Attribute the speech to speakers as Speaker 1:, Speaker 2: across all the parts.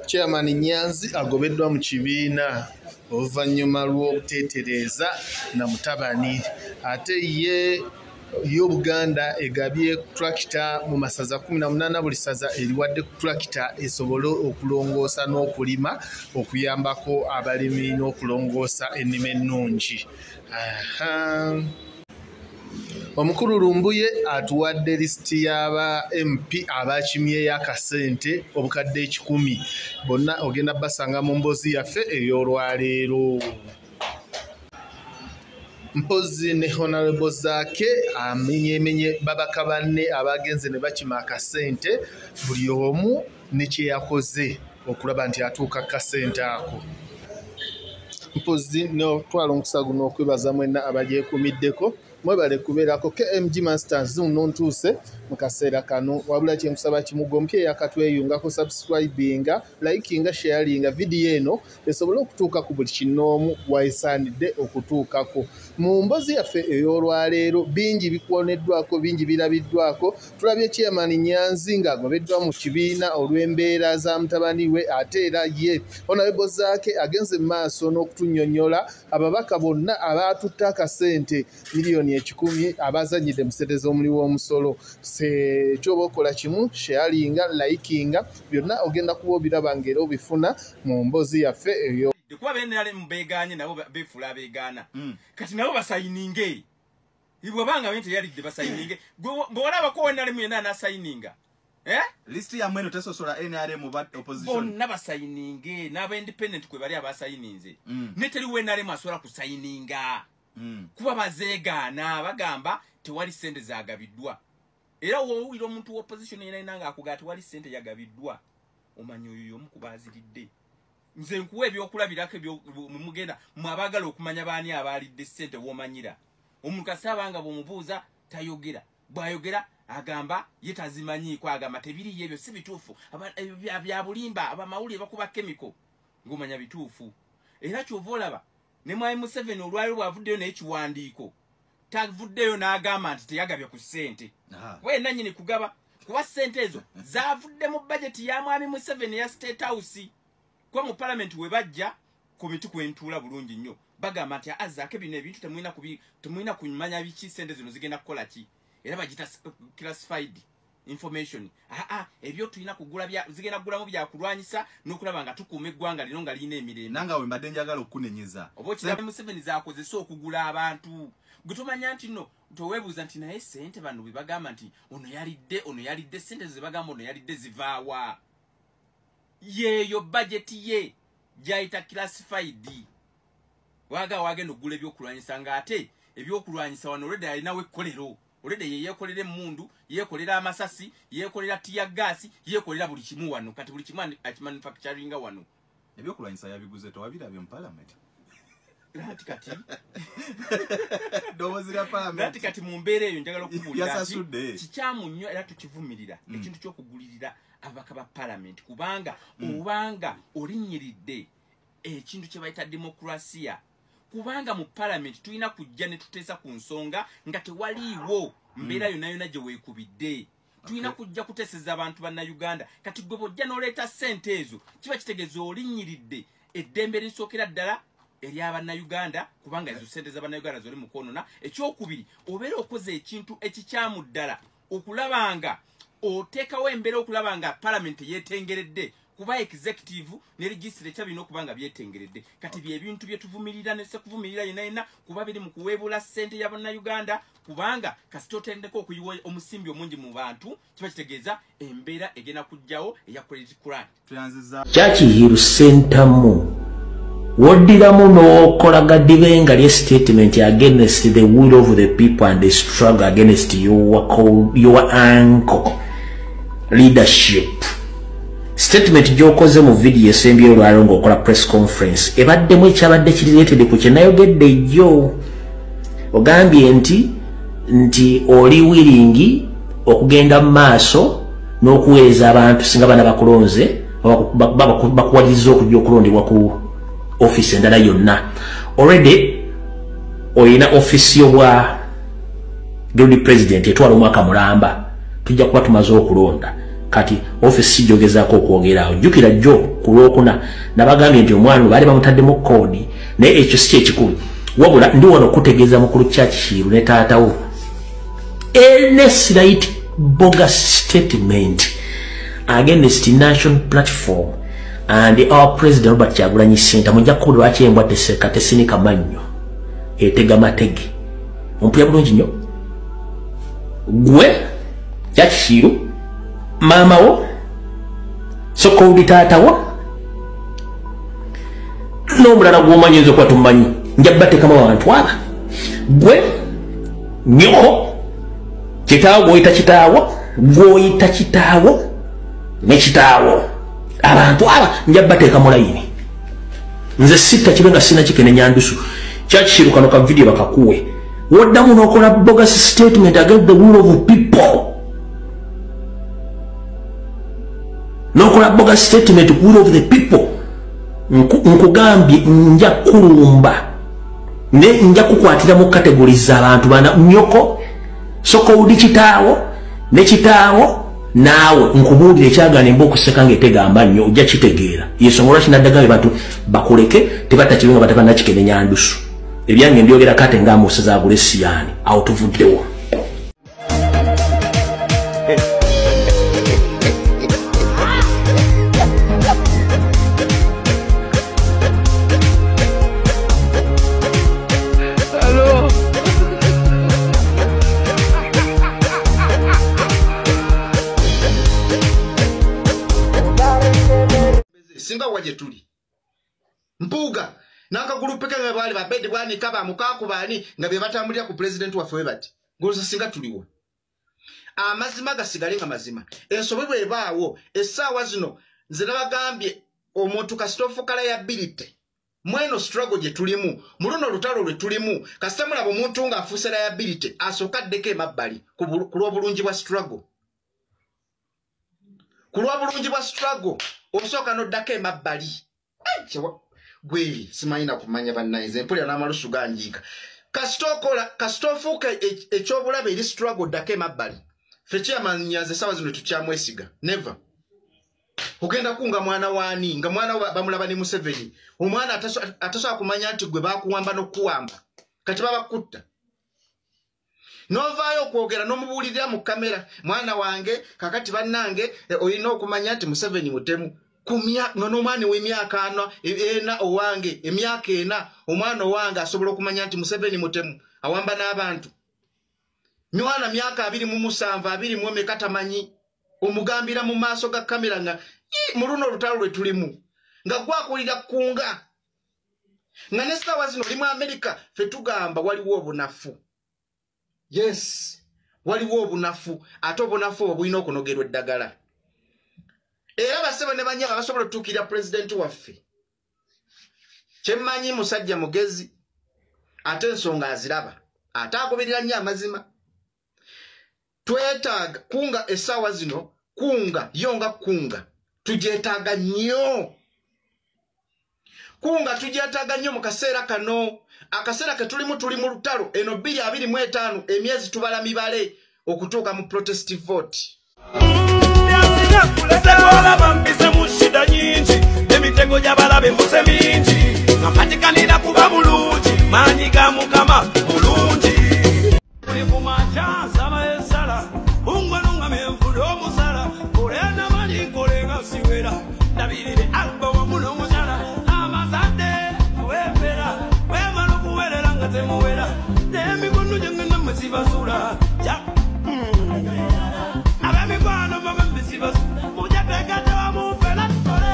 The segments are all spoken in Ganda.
Speaker 1: Chairman Nyanzi agobeddwa mu kibiina oluvannyuma lw'obuteetereeza na mutabani. Ate ye yo Buganda egabye tractor mu masaza 18, buli ssaza eriwadde tractor esobole okulongoosa n'okulima, okuyambako abalimi n'okulongoosa ennima ennungi. Omukulu Lumbuye atuwadde lisiti y'aba MP abakimyeyo akasente obukadde 100, bonna ogenda basanga mu mboozi yaffe ey'olwaleero. Mpozi ne Honorable Zaake amenyemenye babaka banne abagenze ne bakima akasente, buli omu ne kye yakoze okulaba nti atuuka kasente ako. Mpozi n'otwala omukisa guno okwebaza mwenna abagyekuumiddeko, mwebale kubeerako. KMG Masters nno ntuuse mu kaseera kano, wabula kye nkusaba kimu, gwe omupya eyakatweyungako, subscribinga, likinga, sharinga vidiyo eno esobole okutuuka ku buli kinoomu waesaanidde okutuukako. Mu mbozi yaffe ey'olwaleero bingi bikuwoneddwako, bingi birabiddwako. Tulabye Chairman Nyanzi ng'agobeddwa mu kibiina olw'embeera za mutabani we, ate era ye Honorable Zaake agenze mu maaso n'okutunnyonnyola ababaka bonna abaatutte akasente miliyoni 100 abazannyidde mu ssente z'omuli w'omusolo. Kyoba okola kimu, sharinga, likinga, byonna ogenda kuba obiraba ng'era obifuna mu mbozi yaffe eyo.
Speaker 2: Kuba benale mbegaanye nabo befuula abeegaana, kati nabo basayininge. Bwebanga bente yalidde basayininge, bw'olabako NRM yenna anasayininga.
Speaker 3: List ya mweno tesosola NRM opposition
Speaker 2: bonna basayininge, n'aba independent kwe bali abasayininze. Ne teriwo NRM asobola kusayininga, kuba bazeegaana, bagamba tewali ssente zagabiddwa. Era w'owulira omuntu wa opposition yenna ng'akugaa tewali ssente yagabiddwa, omanya oyo y'omu ku baaziridde. Nze nkuwa ebyokulabirako mugenda mwe abaagala okumanya baani abaalidde ssente w'omanyira. Omuntu kasaba nga bw'omubuuza tayogera, bw'ayogera agamba ye tazimanyiiko, agamba tebiriyo ebyo si bituufu, bya bulimba, abamawulire bakuba chemical, ng'omanya bituufu. Era ky'ova olaba ne Mwami Museveni olwaleero bw'avuddeyo n'ekiwandiiko, tavuddeyo n'agamba nti teyagabye ku ssente, kuba yenna nnyini kugaba, kuba ssente ezo zaavudde mu bajeti ya Mwami Museveni ya State House. Kuba mu palamenti we bajja komiti kwentuula bulungi nnyo, bagamba nti azaake bino ebintu temulina kumanya biki, ssente zino zigenda kukola ki, era bagita classified information. Ebyo tulina kugula zigenda kugulamu byakulwanyisa n'okulaba nga tukuuma eggwanga lino nga lirina emirembe.
Speaker 3: Nanga we mbadde njagala okunenyeza
Speaker 2: oba okiraba Museveni zaakozesa okugula abantu. Gwe tomanya nti nno toweebuuza nti naye ssente bano bwe bagamba nti ono yalidde, ono yalidde, ssente ze bagamba ono yalidde zivaawa? Yeeyo bajeti ye gy'ayita classified. Waga wagenda okugula ebyokulwanyisa, ng'ate ebyokulwanyisa wano olwedde alinawo ekkolero, olwedde ye yeekolera emmundu, yeekolera amasasi, yeekolera tear gas, yeekolera buli kimu wano. Kati buli kimu akimanufacturinga wano.
Speaker 3: Ebyokulwanyisa yabiguze, tewabirabye mu palamenti?
Speaker 2: Kati
Speaker 3: ddoboozi lya palamenti.
Speaker 2: Kati mu mbeera eyo njagala okubuulira
Speaker 3: yasasudde
Speaker 2: kikyamu nnyo, era tukivumirira ekintu ky'okugulirira ababaka ba palamenti, kubanga obanga olinnyiridde ekintu kye bayita demokrasiya. Kubanga mu palamenti tulina kujja ne tuteesa ku nsonga nga tewaliiwo mbeera yonna yonna gye weekubidde. Tulina kujja kuteeseza abantu bannayuganda. Kati gwe bw'ojja n'oleeta ssente ezo, kiba kitegeeza olinnyiridde eddembe erisookera ddala ery'abannayuganda, kubanga ezo ssente z'abannayuganda z'oli mu kwonona. Ekyokubiri, obeera okoze ekintu ekikyamu ddala okulaba nga oteekawo embeera okulaba nga palamenti yeetengeredde, kuba executive ne legislature birina okuba nga byetengeredde. Kati byebintu bye tuvumirira ne sekuvumirira yenna yenna, kuba biri mu kuweebula ssente ya bannayuganda, kubanga kasita otendeka okuyiwa omusimbi omungi mu bantu, kiba kitegeeza embeera egenda kujjawo eya credit crunch.
Speaker 4: Churchill Sentamu woddiramu n'okola gadibenga lye statement against the will of the people and the struggle against your uncle leadership. Statement gy'okoze mu video esembyeyo olwaleero ng'okola press conference ebaddemu ekyabadde kirireetedde ku kye nayogedde jjo. Ogambye nti oli willing okugenda mu maaso n'okuweereza abantu singa bana bakulonze bakuwaliriza okujja okulondebwa ku office endala yonna. Already oyina office y'obwa guild president etwala omwaka mulamba, tujja kuba tumaze okulonda. Kati office jogezaako okwogera awo. Jjukira jjo ku Lwokuna nabagambye nti omwana baali bamutaddemu koodi, naye ekyo si kyekikulu. Wabula ndi wano okutegeeza mukulu Churchill ne taatawo any slight bogus statement against the national platform and our president Robert Kyagulanyi Ssentamu, mujja kuwulira lwaki embwa teseka tesinika mannyo etega matege. Ompulira bulungi nnyo. Gwe Churchill, maama wo, so-called taata wo, n'omulala gw'omanyi oyinza okuba tomumanyi, nja kubateekamu abantu aba. Gwe nnyoko, kitaawo gw'oyita kitaawo, gw'oyita kitaawo ne kitaawo, abantu aba nja kubateeka mu layini. Nze sitta kibe nga sina kikenenya ndusu. Churchill kano ka video bakakuwe. Woddamu n'okola bogus statement against the will of people. N'okola bogus statement will of the people. Nkugambye nja kulumba. Ne nja kukwatira mu categories z'abantu bana nnyoko, so-called kitaawo ne kitaawo naawe. Nkubuulire ekyagaana embwa okuseka ng'etegamba nnyo, ojja kitegeera. Yensonga lwaki naddagambye bantu bakuleke tebatta kibe nga batabannakikenenya ndusu. Ebyange mbyogera kate nga Musa agule siyaani. Awo tuvuddewo.
Speaker 5: Singa wa gye tuli Mpuuga n'akagulupe ke nga baali babedi bwanika bamukaku baani nga be batambulira ku pulezidenti waffe we bati ng'olowooza singa tuliwo. Amazima gasigale nga mazima. Ensobi bw'ebaawo essaawa zino, nze nabagambye omuntu kasita ofuuka liability mweno struggle gye tulimu, mu luno olutalo lwe tulimu, kasita mulaba omuntu ng'afuuse liability, asooka addeko emabbali ku lw'obulungi bwa struggle. Ku lw'obulungi bwa struggle osooka n'oddako emabbali. Gwe simanyi nakumanya bannaye, nze mpulira n'amalusu ganjiika. Kasita okola, kasita ofuuka ekyobulabe eri struggle, oddako emabbali. Ffe kyamanyaze essaawa zino tukyamwesiga never. Ogenda kunga mwana waani nga mwana bamulaba ne Museveni, omwana atasobola kumanya nti gwe bakuwamba n'okuwamba, kati babakutta n'ovaayo okwogera n'omubuulirira mu kamera, mwana wange kakati bannange, olina okumanya nti Museveni mutemu. Nga n'omwana ow'emyaka 4 owange, emyaka 4, omwana owange asobola okumanya nti Museveni mutemu awamba n'abantu. Mwana myaka 27, 20 tamanyi, omugambira mu maaso ga kamera nga mu luno olutalo lwe tulimu nga gwakulira kunga nga n'essaawa zino oli mu Amerika. Ffe tugamba waliwo obunafu. Yes, waliwo obunafu, ate obunafu obwo bulina okunogerwa eddagala. Era basebo ne banyaba basobola otuukirira pulezidenti waffe. Kyemmanyi musajja mugezi, ate ensonga aziraba, ate agoberera nnyo amazima. Twetaaga kunga essaawa zino, kunga yo nga kunga tugyetaaga nnyo, kunga tugyetaaga nnyo mu kaseera kano, akaseera ke tulimu, tuli mu lutalo eno 2025, emyezi tubala mibale okutuuka mu protest vote.
Speaker 6: Olaba mpise mu shida nyingi, emitego gy'abalabe mbuse mingi, nga mpatikanira kuba bulungi, maanyi ga Mukama mulungi. Buli ku makya nsaba essala, Mungu alungamye nfune omusala, nkole n'amaanyi, nkole nga siwera, ndabirire alba wamu n'omukyala, n'abazadde wempera, wemala okuwerera nga temuwera, n'emikono gyange nammwe sibasula. Ab'emikwano babambi sibasula, mujateekate wamu ffena tukole.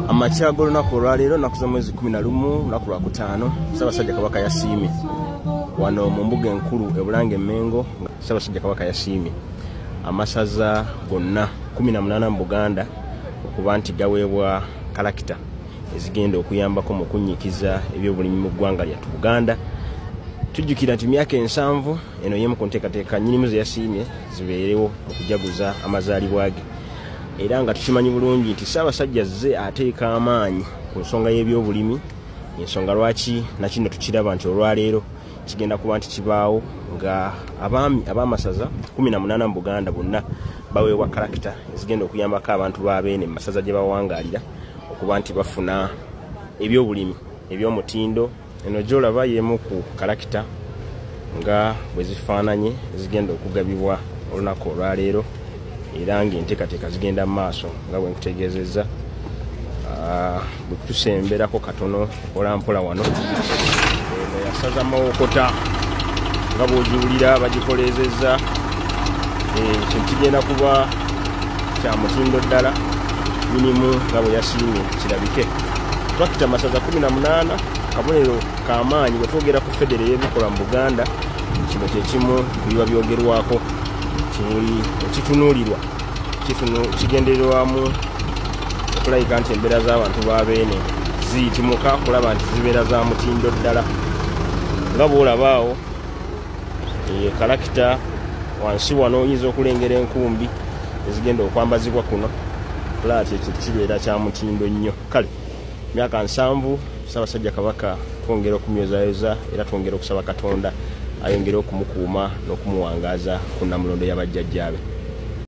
Speaker 7: Amakya g'olunaku olwaleero, nnaku z'omwezi 11, lunaku lwakutaano, Ssaabasajja Kabaka yasiimye wano mu mbuga enkulu e Bulange Mmengo. Ssaabasajja Kabaka yasiimye amasaza gonna 18 mu Buganda okuba nti gaweebwa kalakita ezigenda okuyambako mu kunnyikiza ebyobulimi mu ggwanga lyattu Buganda. Tujjukira nti myaka 70 eno y'emu ku nteekateeka nnyinimu ze yasiimye zibeerewo mu kujaguza amazaalibwa ge, era nga tukimanyi bulungi nti Ssaabasajja azze ateeka amaanyi ku nsonga y'ebyobulimi, ensonga lwaki nakino tukiraba nti olwaleero Kigenda kuba nti kibaawo nga abaami ab'amasaza 18 mu Buganda bonna baweebwa kalakita ezigenda okuyambako abantu ba Beene mu masaza gye bawangaalira okuba nti bafuna ebyobulimi eby'omutindo. Eno gy'olaba y'emu ku kalakita nga bwe zifaananye ezigenda okugabibwa olunaku olwaleero, era ng'enteekateeka zigenda mu maaso nga bwe nkutegeezezza. Bwe tusemberako katono mpolampola wano, eno yasaza Mawokota nga bw'ogiwulira bagikoleezezza. Ekintu kigenda kuba kya mutindo ddala minimu nga bwe yasiimye kirabike. Tulakita masaza 18 kabonero k'amaanyi. Bwe twogera ku federo ey'ebikolwa mu Buganda, kino kye kimu ku biba byogerwako ekitunuulirwa kigendererwamu okulabika nti embeera z'abantu ba Beene ziyitimuka kulaba nti zibeera za mutindo ddala. Nga bw'olaba awo kalakita wansi wano oyinza okulengera enkumbi ezigenda okwambazibwa kuno pulaati. Ekintu kibeera kya mutindo nnyo. Kale myaka 70 Ssaabasajja Kabaka twongera okumyozayoza era twongera okusaba Katonda ayongere okumukuuma n'okumuwangaaza ku nnamulondo y'abajjajjaabe.